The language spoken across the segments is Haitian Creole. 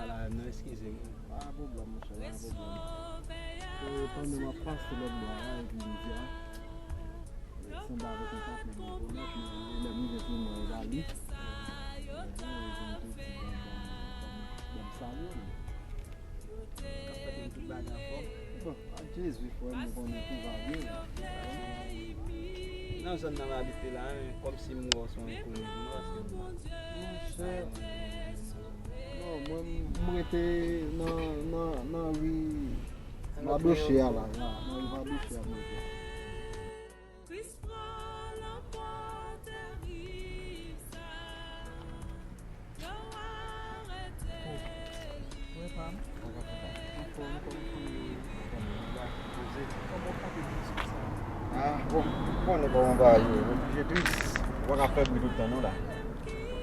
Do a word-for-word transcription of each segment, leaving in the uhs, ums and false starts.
Ah, non, eskize m. Pa gen pwoblèm, monchè, pa gen pwoblèm. E, pandan m ap pase lòt bò a la, epi m di a, e, sanble avèk yon patnè m rekonèt, men lè m rive sou non, e pa li. E, e, epi m te di, bon, bon, bon, m salye w, men. K ap fèt, tout bagay anfòm? Bon, ak Jezi, frè m, ou konnen tout va byen. Nan zòn nan m abite la, men kòmsi m wè w se yon enkoni pou mwen, paske m pa... Monchè, non, mwen, m rete nan, nan, nan ri Madoche a la, la, nan ri Madoche a m rete. Mwen pa m. Anfòm, kòman fanmi yo? Kòman w kanpe di sou sa? Ah, bon, ou konnen kòman bagay yo, oblije tris. Ou pa ka fè bri tout tan non la.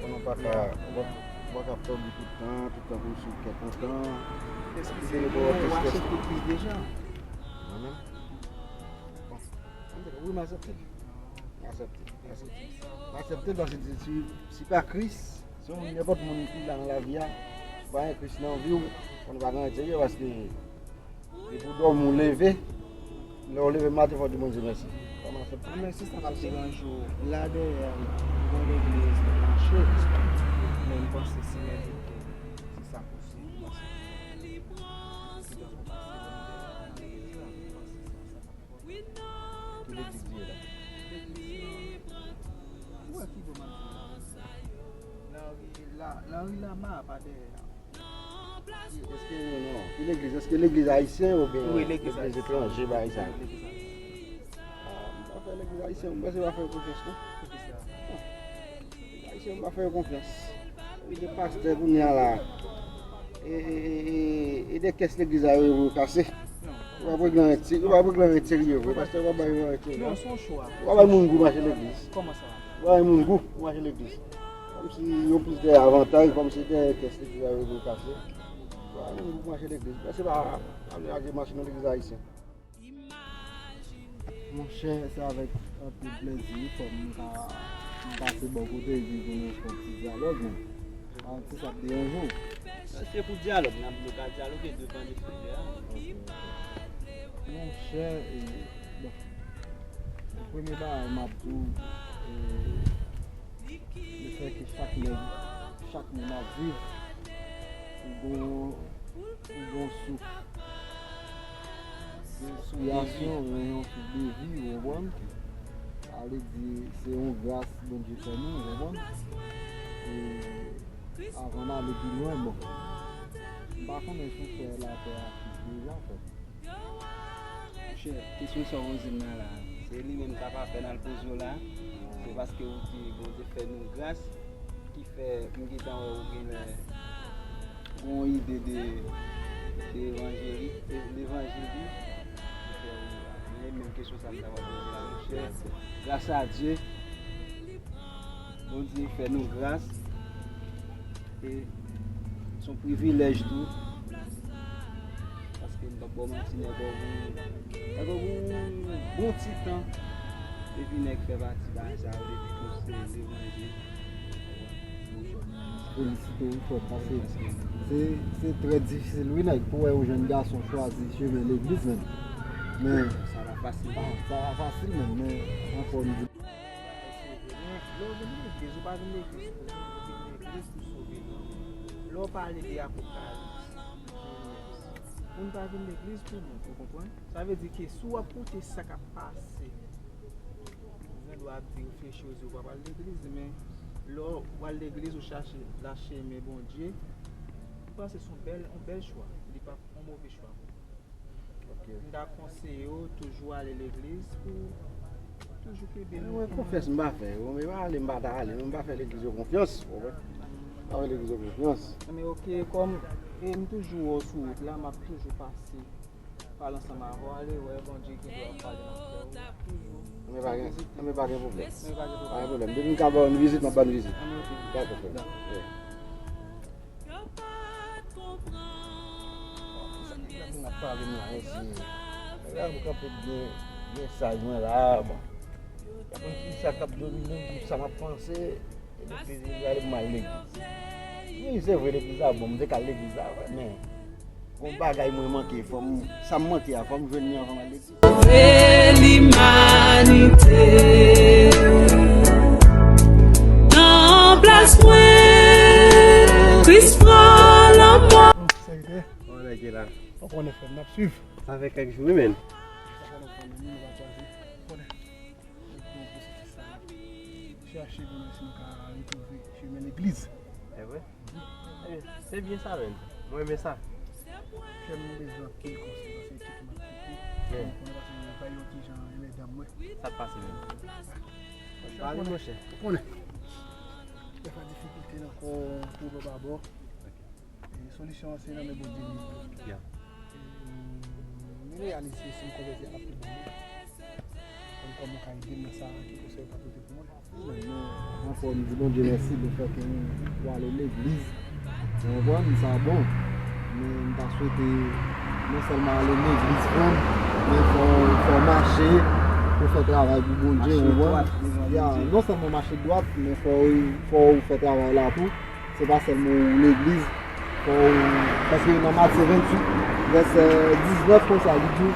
Konnen ou pa ka, ou pa, ou pa ka fè bri tout tan, tout tan pou sou kè kontan. Eskize m, ou achte kout bri deja? Mwen menm? Bon, wi, m aksepte. M aksepte. M aksepte. M aksepte paske si, si, si pa Kris, si yon moun, nenpòt moun ki la nan lavi a, si pa gen Kris nan vi w, konnen pa gen anyen serye paske depi w dòmi w leve, lè w leve maten fò w di Bondye mèsi. Kòman se pa? Mèsi, sa pa deranje w. La dèyè, yon legliz mache, men m panse si mèt se sa posib, paske si w pase nan legliz la, m panse se sa. Ki legliz li ye la? Ou wè ki bò m ap di w la? Lanri la, Lanri Lama pa dèyè a. Èske, non, ki legliz? Èske legliz ayisyen oubyen legliz etranje ba ayisyen? Ah, m pa fè legliz ayisyen, m panse pa fè yo konfyans non. Poukisa? Ayisyen pa fè yo konfyans. Li gen pastè kounye a la. E, e, e, e, e de kès legliz la yo, yo kase. Yo pa regle anyen, yo pa regle anyen serye vre. Pastè yo pa bay yo anyen serye. Non, se yon chwa. Yo pa bay moun gou mache legliz. Kòman sa? Yo pa bay moun gou pou mache legliz. Kòmsi yo plis de avantaj, kòmsi de kès legliz la yo, yo kase. Yo pa bay moun gou pou mache legliz. Men se pa, pa vle mache nan legliz ayisyen. Monchè, se avèk anpil plezi wi, fò m ka m pase bò kote epi pou nou fè yon ti dyalòg, men pa wè si sa ap deranje w. Se pou dyalòg, n ap, nou ka dyaloge depann de sijè a. Ok, ok. Monchè, e, bon, premye bagay m ap di w, e, lefètke chak nèg, chak moun ap viv, ou gon, ou gon souf enspirasyon, ou yon souf de vi, ou konprann? Sa vle di, se yon gras Bondye fè nou, ou konprann? E avan n ale pi lwen, bon, m pa konnen si w fè lapè a Kris deja, frè m. Monchè, kesyon sa w poze m nan la, se li menm k ap apèn al poze w la. Se paske ou di Bondye fè nou gras ki fè m gentan wè ou genlè gen yon ide de, de evanjeli, de levanjeli. Men menm kesyon sa m ta pral poze w la, monchè. Gras a Dye, Bondye fè nou gras. E se yon privilèj tou. Paske m p ap ba w manti, nèg la gen, nèg la gen yon bon ti tan depi nèg fè pati bagay sa yo, depi poste levanjil. Felisite wi frè m, paske se, se trè difisil wi nèg pou wè yon jèn gason chwazi chemen legliz menm. Men sa pa fasil. Ah, sa pa fasil menm, men ankò yon... Lè w vin legliz, ou pa vin legliz pou, ou vin legliz pou sove. Lè w pale de Apokalips, moun pa vin legliz pou nou, ou konprann? Sa vle di ke si w ap koute sa k ap pase, ou gen dwa ap di reflechi, ou di ou pa pral legliz, men lè w al legliz, ou chache la chemen Bondye, m panse se yon bèl, yon bèl chwa. Li pa yon move chwa pou ou. Ok. M ta konseye w toujou ale legliz pou toujou kenbe... Mwen konfyans m pa fè yo, men pa ale m pa ta ale, non, m pa fè legliz yo konfyans, ou konprann? M pa fè legliz yo konfyans. Men ok, kòm, e, m toujou wè w sou wout la, m ap toujou pase pale ansanm avè w, ale wè Bondye gen dwa pale nan kè w toujou. Men pa gen, men pa gen pwoblèm. Men pa gen pwoblèm. Pa gen pwoblèm. Depi m ka ba w yon vizit, m ap ba w yon vizit. Ann, ok. Dakò, frè m. Dakò. Yeah. Sa ki fè moun ap pale m la, mesye. Nèg la ap kanpe byen, byen saj mwen la, bon. Pa konn kisa k ap domine m, kisa m ap panse, epi m gade m al legliz. Wi, se vre, legliz la bon, m te ka al legliz la vre, men gon bagay mwen manke, fò m, sa m manke a, fò m jwenn li anvan m al legliz. Sove limanite. Nan plas mwen, Kris pran lanmò. Sa ki te? Ou konnen, frè m, n ap swiv. Sa fè kèk jou, wi, men. Sa fè lontan, men nou pa kwaze. Ou konnen. Donk, bon, pwosesis sa, n ap chache pou nou si nou ka retwouve chemen legliz. Se vre? Eh, se byen sa, men. Mwen renmen sa. Frè m, nou bezwen anpil konsèy, paske kite m ap kite. Men. Ou konnen, paske mwen pa yon ti jan, yon medam mwen. Sa k pase, men? Pale, monchè. Ou konnen. Dèfwa difikilte nan kò, pwoblèm pa bò. E solisyon an se nan men Bondye li ye. Ya. E, m reyalize si m konvèti a ap pi bon mwen. Kòm, kòman w ka ede m nan sa, ki konsèy w ka pote pou mwen? Mwen, anfòm, di Bondye mèsi lefètke ou, ou ale legliz. Ou konprann? Sa bon. Men m ta swete non sèlman ale legliz, frè m, men fò, fò w mache pou fè travay pou Bondye, ou konprann? Ya, non sèlman mache dwat, men fò, fò w fè travay la tou. Se pa sèlman ou legliz, fò w, paske nan Matye venntuit, vèsè diznèf konsa, li di,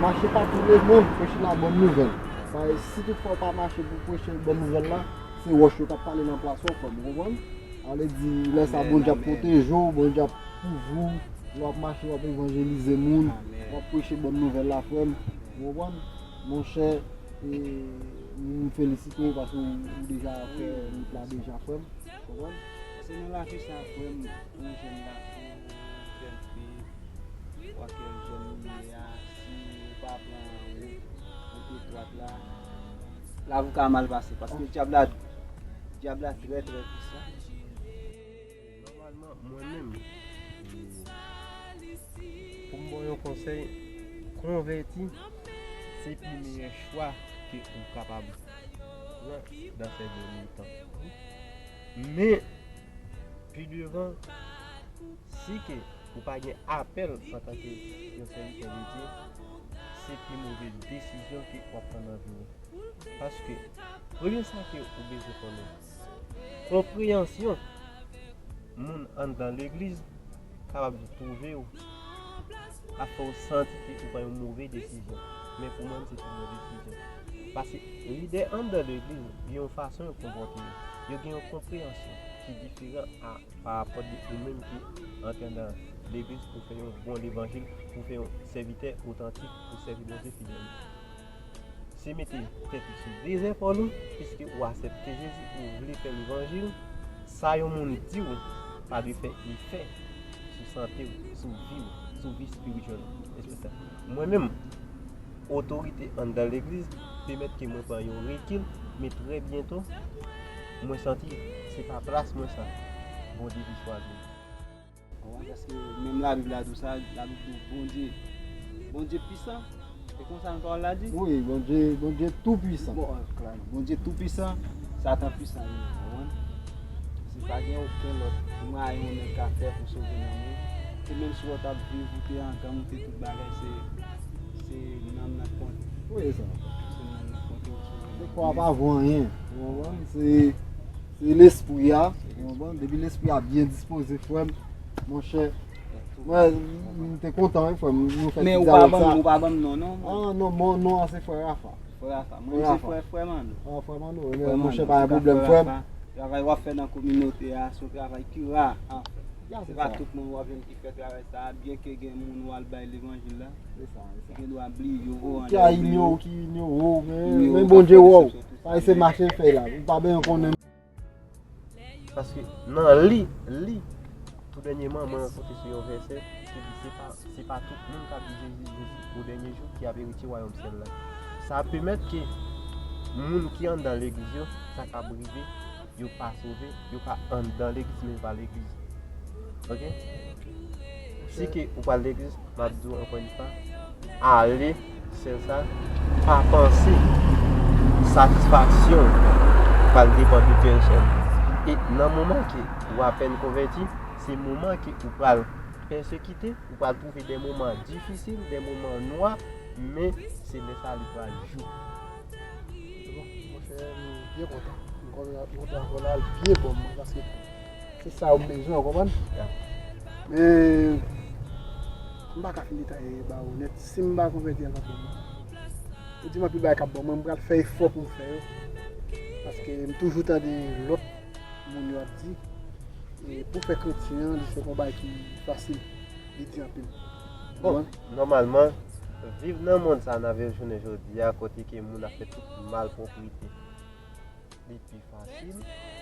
mache pa tou le mond, preche la bòn nouvèl. Sa, si toutfwa w pa mache pou preche bòn nouvèl la, se wòch yo k ap pale nan plas ou, frè m, ou konprann? Sa vle di, lè sa, Bondye ap pwoteje w, Bondye ap kouvri w, lè w ap mache, w ap evanjelize moun, w ap preche bòn nouvèl la, frè m, ou konprann? Monchè, e, m felisite w paske w, ou deja fè wout la deja, frè m. Konprann? Se nan lavi sa, frè m, yon jèn gason, yon jèn fi, ou wè kèl jèn li ye a, si ou pa pran wout, wout etwat la, lavi w ka mal pase, paske dyab la, dyab la trè, trè pwisan. Nòmalman, mwen menm, pou m ba w yon konsèy, konvèti, se pi meyè chwa ke ou kapab pran nan sèvis tan. Men, pi devan, si ke ou pa gen apèl antanke yon sèvitè de Dye, se pi move desizyon ke w ap pran nan vi w. Paske, premye sa ke ou bezwen konnen, konpreyansyon moun anndan legliz kapab twouve w, ap fè w santi ke ou pran yon move desizyon. Men pou mwen, se pi bon desizyon. Paske lidè anndan legliz, gen yon fason yo konpòte yo. Yo gen yon konpreyansyon ki diferan a, pa rapò de ou menm ki antre anndan legliz pou fè yon bon levanjil, pou fè yon sèvitè otantik, pou sèvi Bondye fidèl. Se mete tèt ou sou de zèpòl ou, piske ou aksepte Jezi, ou vle fè levanjil. Sa yon moun di w pa dwe fè efè sou sante w, sou vi w, sou vi espirityèl ou, espirityèl. Mwen menm, otorite anndan legliz pèmèt ke mwen pran yon rekil, men trè byento, mwen santi se pa plas mwen sa, Bondye te chwazi. Konprann? Paske menm Labib la di w sa, Labib di w Bondye, Bondye pwisan. E konsa menm pawòl la di? Wi, Bondye, Bondye tou pwisan. Bon, klè. Bondye tou pwisan, Satan pwisan li menm, konprann? Se pa gen okenn lòt mwayen yon nèg ka fè pou sove nanm li. Se menm si w t ap viv, ou te an gang, ou te tout bagay, se, se nanm nan k konte. Wi, e sa. Se nanm nan k konte pou sove nanm li. Defwa pa vo anyen, ou konprann? Se Se lespri a, ou konprann? Depi lespri a byen dispoze, frè m, monchè, mwen, m te kontan, wi, frè m, nou fè ti dyalòg sa. Men ou pa ban m, ou pa ban m non, non. Ah, non, bon, non an se frè Rafa. Frè Rafa. Mwen se frè, frè Mano. Ah, frè Mano, wi, men monchè, pa gen pwoblèm, frè m. Travay w ap fè nan kominote a, se yon travay ki ra a fè. Se pa tout moun w ap jwenn ki fè travay sa a, byenke gen moun w al bay levanjil la. Se sa, se sa. Ou gen dwa bliye w, ou anlè bliye w. Ki a inyore, ki inyore w, men, men Bondye wè w. Pa eseye mache l fè la. Ou pa bezwen konnen. Paske nan li, li, tou dènyèman, mwen rankontre sou yon vèsè ki di se pa, se pa tout moun k ap di Jezi, Jezi o dènye jou ki ap eritye wayòm syèl la. Sa pèmèt ke moun ki anndan legliz yo, sa k ap rive, yo pa sove, yo pa anndan legliz, men yo pa legliz. Oke? Si ke ou pral legliz, m ap di w ankò yon fwa, ale, sèl sa, pa panse satisfaksyon pral depann de pèsòn. E nan moman ke ou apèn konvèti, se moman ke ou pral pèsekite, ou pral twouve de moman difisil, de moman nwa, men se lè sa li pral jou. Se bon, monchè, m byen kontan. M kontan, m kontan ankò la, l byen bon, mwen, paske Se sa yo m bezwen, w konprann? Men, m pa ka fin detaye ba ou nèt. Si m pa konvèti avèk ou, ou di m anpil bagay k ap bon, mwen, m pral fè efò pou m fè yo. Paske m toujou tande lòt moun yo ap di, e pou fè kretyen an, li se yon bagay ki fasil. Li di anpil. Bon, nòmalman, viv nan mond sa n ap viv jounen jodi a, kote ke moun ap fè tout malpwoprite, li pi fasil,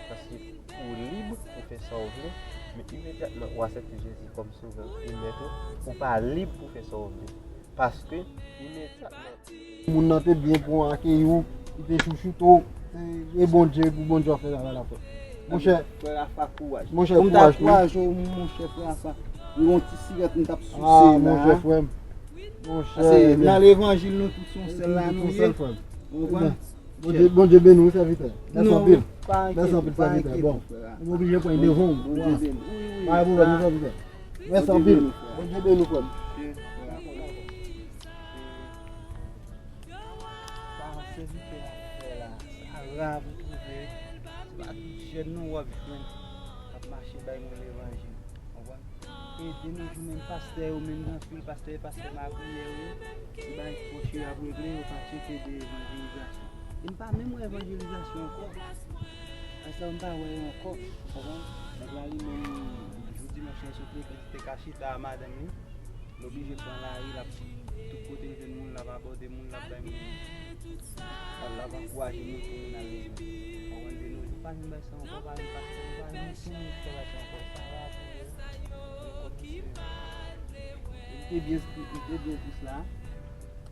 paske ou lib pou fè sa w vle, men imedyatman ou aksepte Jezi kòm Sovè e Mèt ou, ou pa lib pou fè sa w vle. Paske imedyatman moun nan te byen pou akeyi w, li te chouchoute w, e Bondye, pou Bondye w ap fè travay la, frè. Monchè, frè Rafa, kouraj. Monchè, kouraj, wi. Kouraj, monchè, frè Rafa. Yon ti sigarèt m t ap souse la. Ah, monchè, frè m. Monchè, nan levanjil, nou tout se yon sèl la, nou ye. Ou konprann? Bondye, Bondye beni w, sèvitè. Mèsi anpil. Mèsi anpil, sèvitè. Bon, m oblije pran devan w. Bondye beni w. Pa gen pwoblèm, sèvitè. Mèsi anpil. Bondye beni w, frè m. Sa sèvitè a fè la, sa ra pou twouve. Se pa tout jèn non w ap jwenn k ap mache bay moun levanjil. Konprann? Ede nou jwenn menm pastè yo, menm anpil pastè, pastè magouyè yo, se bagay kòche y ap regle, yo pa tcheke de evanjelizasyon. E m pa menm wè evanjelizasyon ankò. Pastè m pa wè yo ankò, konprann? Nèg la li menm, jou dimanch la sot lekòl, li te ka chita a madanm li. L oblije pran lari, l ap tout kote l jwenn moun, l ap abòde moun, l ap bay moun. L ap ankouraje moun pou moun al legliz. Konprann? De nos jours, pa vin bay sa ankò, pa vin pastè, pa vin okenn moun fè bagay sa ankò. Sa va pou yo. Li te byen, li te byen tris la.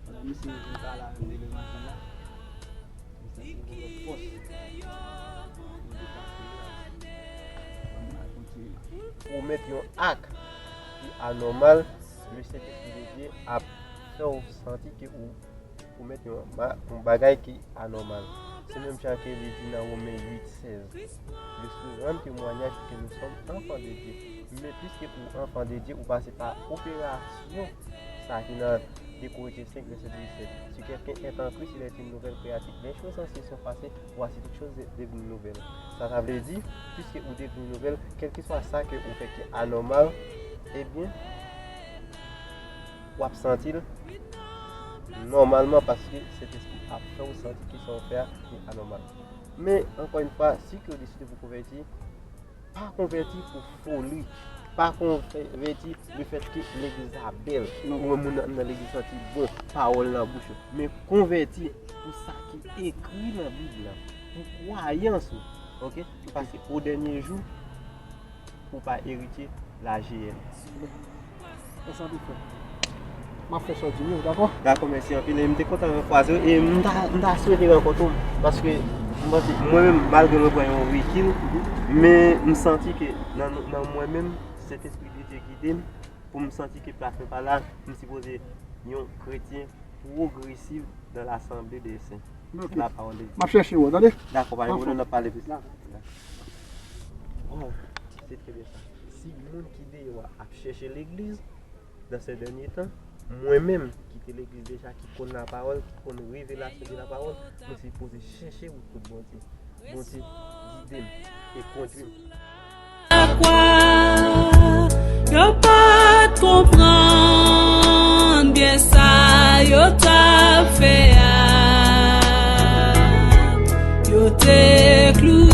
Pandan misye vin pale avè m de levanjil la. Pwomèt yon ak ki anòmal, Lesentespri de Dye ap fè w santi ke ou pwomèt yon, yon bagay ki anòmal. Se menm jan ke li di nan Women uit sèz. Lesentespri rann temwayaj ke nou sòm anfan de Dye. Men piske ou anfan de Dye, ou pase pa operasyon sa ki nan de Korentyen senk, vèsè disèt. Si quelqu'un est en Christ, il est une nouvelle créature. Les choses anciennes sont passées, voici toutes choses de- devenues nouvelles. Sa, sa vle di, piske ou devni nouvèl, kèlkeswa sa ke ou fè ki anòmal, ebyen, w ap santi l nòmalman paske Sentespri ap fè w santi ke sa w fè a ki anòmal. Men, ankò yon fwa, si ke w deside pou konvèti, pa konvèti pou foli. Pa konvèti lefètke legliz la bèl. Ou wè moun nan, nan legliz santi bon, pawòl nan bouch yo. Men konvèti pou sa ki ekri nan Bib la, pou kwayans ou. Oke? Paske o dènye jou, ou pa eritye lajeyèl. Mèsi anpil, frè. M ap fè sa w di m yo, dakò? Dakò, mèsi anpil. E m te kontan kwaze w. E m ta, m ta swete rankontre w. Paske m panse, mwen menm, malgre mwen pran yon rekil, men m santi ke nan, nan mwen menm, Sentespri de Dye gide m pou m santi ke plas mwen pa la, m sipoze yon kretyen pwogresif dans l'assemblée des saints. Ok. La parole de Dieu. M ap chèche w, tande? Dakò, pa gen pwoblèm, n ap pale plis. Dakò. Oh, se trè byen sa. Si moun ki deyò a ap chèche legliz, dans ces derniers temps, mwen menm ki te legliz deja, ki konn lapawòl, ki konn revelasyon de lapawòl, mwen sipoze chèche wout kot Bondye. Bondye gide m e kondui m. Kwa, yo pa t konprann byen sa yo t ap fè a. Yo te klou